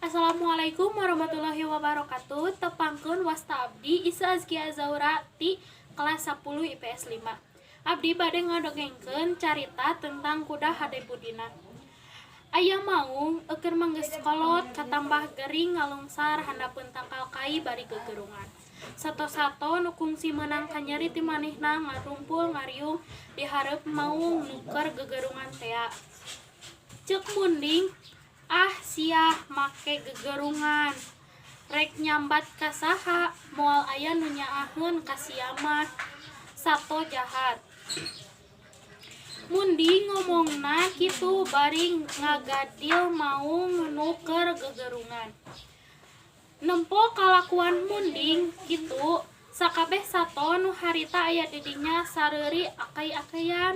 Assalamualaikum warahmatullahi wabarakatuh. Tepangkeun, wasta abdi Isa Azkia Zaura ti kelas 10 IPS 5. Abdi bade ngadongengkeun carita tentang kuda hade budina. Aya maung eukeur mah geus kolot katambah gering ngalungsar handapeun tangkal kai bari gegerungan. Sato-sato nu kungsi meunang kanyeri ti manehna ngarumpul ngariung di hareup maung nu keur gegerungan tea. Ceuk munding, "Ah, sia make gegerungan. Rek nyambat ka saha, moal aya nu nyaaheun ka sia mah. Sato jahat." Munding ngomongna kitu bari ngagadil maung nu keur gegerungan. Nempo kalakuan munding kitu, sakabeh sato nu harita aya di dinya sareuri akay-akayan.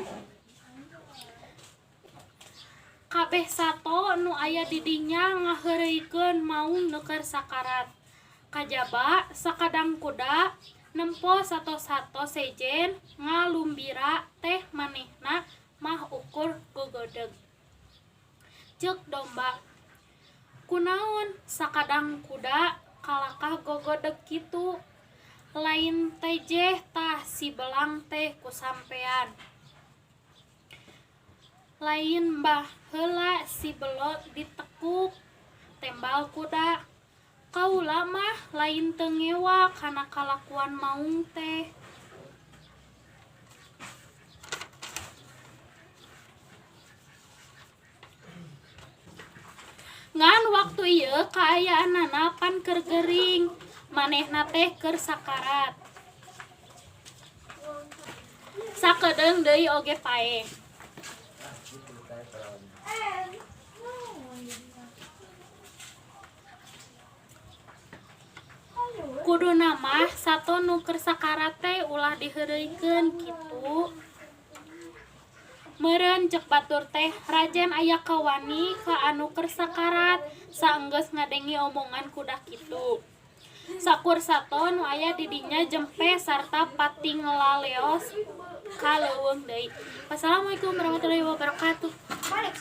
Kabeh sato nu aya di dinya ngaheureuykeun maung nu keur sakarat. Kajaba sakadang kuda nempo sato-sato sejen ngalumbira teh manehna mah ukur gogodeg. Ceuk domba, "Kunaon sakadang kuda kalakah gogodeg kitu? Lain tejeh tah si belang teh ku sampean. Lain baheula si belo ditekuk," tembal kuda. "Kaula mah lain teu ngewa kana kalakuan maung teh. Ngan waktu ieu kaayaanana pan keur gering, manehna teh keur sakarat. Sakedeung deui oge paeh." Kuduna mah sato nu keur sakarat teh ulah diheureuykeun kitu. Meureun ceuk batur teh rajen aya kawani ka anu keur sakarat saenggeus ngadenge omongan kuda kitu. Sakur sato nu aya di dinya jempe sarta patinglaleos ka leuweung deui. Wassalamualaikum warahmatullahi wabarakatuh. Balik.